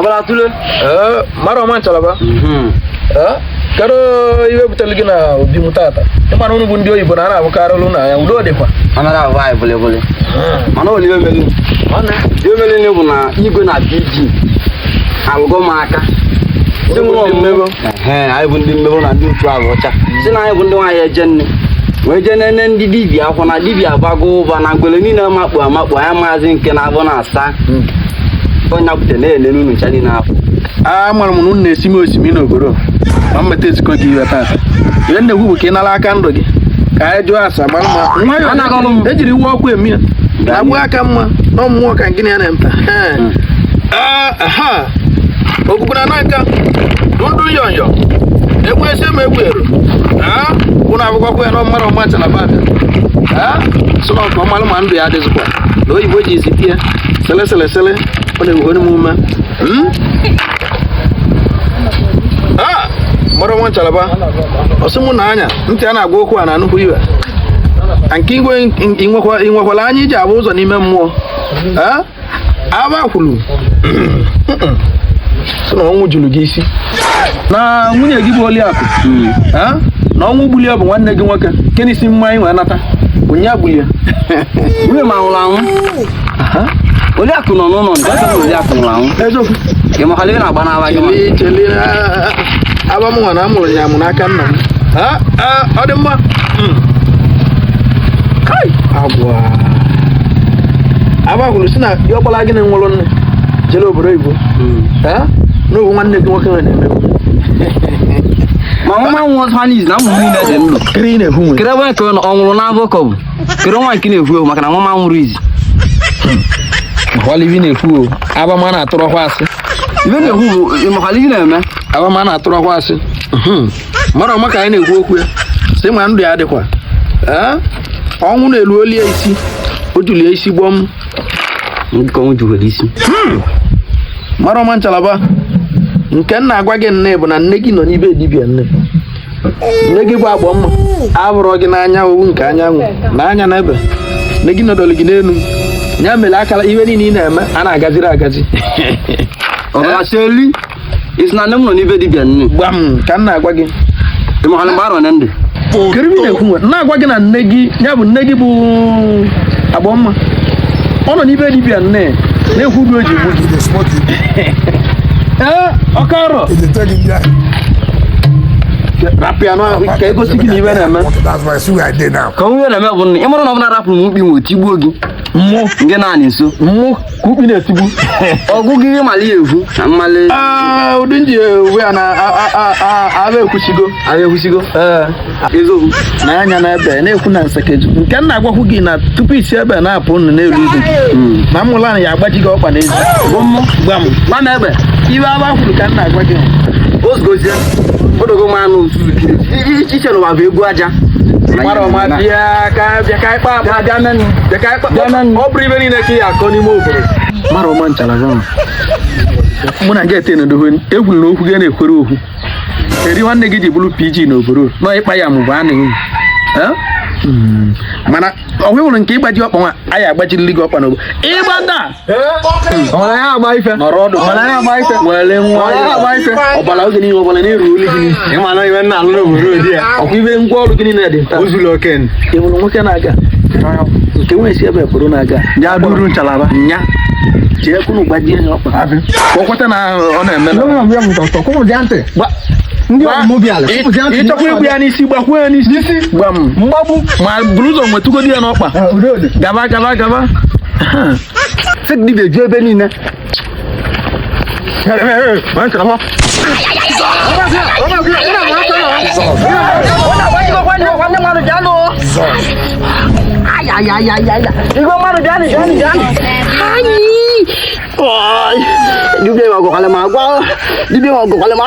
Ọbara tule. Ee, mara ọma nchalaba. Ee, kedu ihe butere gị na obi m tata? Ịmara unu bụ ndị oyibo na a na-abụkarị ụlụ na ya, udo dịkwa. Anara ahụ anyị bụlị bụlị. Mana ọ iwe melu. Iwe melu bụ na igwe na PG alụgo m aka. Ndị bụ ndị mmebo. Ehe, anyị bụ ndị mmebo na ndị otu ahụ ọcha. Si na anyị bụ ndị nwaanyị eje nne. Wee jee nene ndị dibịa akwụ na dibịa abago ụba na ngwele niile amakpu amakpu anyị maazị nke na-abụ na asa. Onye bute na-ele n'unu ncha niile afọ. Amara m na unu na-esimi osimi n'obodo ma mmeta ezikọ gị iwe tata. Ihe na-ekwu bụ ka ị nara aka ndụ gị ka anyị jụọ asa mara ma nwayọọ. Anagọlụ m. Ejiri iwe ọkụ emi ya na-agbụ aka mma na mmụọ ka gịnị ya na-emta. Aha okwukwe na nka ndụ yọnyọ egwu esi ma egwu ero ụnụ abụkwakwa ya na mmadụ ọma chalaba bịa sị na ọka ọmalụ ma ndụ ya adịzikwa na oyibo ji isi tie sele sele sele ọ na-ewuhoro m ume. Mmadụ ọma nchalaba ọsị mụ na anya ntị a na-agwa okwu a na nnukwu iwe nke igwe ị nwekwara anya iji abụ ụzọ n'ime mmụọ. Aba kwuru sị na ọnwụ juru gị isi na nwunye gị bụ Oliakụ, na ọnwụ gbulie bụ nwanne gị nwoke nke n'isi mmanya wee nata ụnya gbulie. Nwunye m anwụrụ anwụ. Oliakụ nọ n'ụlọ nke ọsọ na Oliakụ nwụrụ anwụ. Eziokwu. Ị makwala ihe na-agba n'aba gị ma. Cheli cheli, aba m nwa na amụrụ ya amụ n'aka nna m. Ọ dị mma. Kai agwa aba kwuru si na diọkpara gị na-enwụrụ nne jere obodo oyibo n'obu nwanne gị nwoke nwere na-emegbu. Ma nwa nwa ọzọ n'izu na ụmụ niile dị ndụ. Kiri na-ekwu nwe. Kere ebe nke ọ nwụrụ n'abụ ka ọ bụ. Kere nwa nke na-ekwu ewu maka na nwa m anwụrụ izi. Makwala ibi na-ekwu o, aba ma na-atụrọkwa asị. Ibe na-ekwu bụ ị makwala ihe na-eme. Aba ma na-atụrọkwa asị. Mara ọma ka anyị na-ekwu okwu ya sị ma ndụ ya dịkwa. Ee, ọnwụ na-elu oli ya isi o julie isi gbọm. Nke ọnwụ jukwara isi. Mara ọma nchalaba, nke m na-agwa gị nne bụ na nne gị nọ n'ibe dibịa. Nne nne gị bụ agbọ mma abụrọ gị n'anya owu nke anyanwụ na anya na ebe nne gị nọdọrọ gị n'elu ya mere akara ihe niile ị na-eme a na-agaziri agazi. Ọbara seli. Isi na nne m nọ n'ibe dibịa nne. Gbam ka m na-agwa gị. Ị makwala mgbe arọ na ndụ. Kedu ihe ị na-ekwu nwe na-agwa gị na nne gị ya bụ nne gị bụ agbọ mma ọ nọ n'ibe dibịa nne na-ekwu ubi o ji gbu gị. Ee, ọkarọ rapịa nụ ka egosi gị na ibe na-eme. Ka onwe na-eme bụ nne. Ị mara na ọ bụla rapụrụ m mkpi nwe tigbuo gị. Mmụọ. Nke naanị nso. Mmụọ ka ukpi na-etigbu. Ọgụgụ ihe mali ya evu na mmali. Ee, ụdị nji uwe a na aba ekwuchigo. Ahịa ekwusigo. Ee. Eziokwu. Na anya na ebe na-ekwu na nsekeju nke m na-agwakwu gị na tupu isi ebe na-apụ unu n'elu ibe gị na mmụla na ya agbaji gị ọkpa n'ezi. Bụ mmụ. Gwa m. Gwa m egbe. Ibe aba kwuru ka m na-agwa gị. Ozugozie. Odogo m anụ nzuzu kiri. Iche n'ụwa bụ egwu aja. Mara ọma bịa ka bịa ka anyị kpaa akpa. Bịa menụ. Bịa ka anyị kpaa. Bịa menụ. Ọ bụrụ ibe niile ka ị akọ n'ime obodo. Mara ọma nchalaba, mụ na gị ete n'odoho ekwuru na okwu gị na-ekwere okwu eri nwanne gị ji bụrụ PG n'obodo nọ ịkpa ya mụbụ a na-enwe. Mana ọ hụrụ nke ịgbaji ọkpa nwa anyị agbajirili gị ọkpa n'obodo ịgba nda. Ọra ya agba ife. Nọrọ ọdụ. Ọra ya agba ife. Were nwa. Ọra ya agba ife. Ọbara oge niile ọbara na-eru olu gị n'isi. Ịma na iwe nna alụ n'obodo dị ya. Ọkwa ibe ngwa ọrụ gị niile dị nta. O zuru oke. Ị hụrụ nwoke na-aga nke nwee si ebe pụrụ na-aga. Ya duru nchalaba. Nya jee kwunu gbajie ya ọkpa ka ọ kweta na ọ na-eme na Ndị ọmụmụ ịchọkwa igbu ya n'isi, gbakwuo ya n'isi gwa m mgbagbu. Ma buru ụzọ nwetụgodi ya n'ọkpa. Gaba gaba gaba. Fake dibịa ju ebe niile. Igwe mmadụ bịanụ bịanụ bịanụ. Anyị. Dibịa ọgụkwala m agwa. Dibịa ọgụkwala m.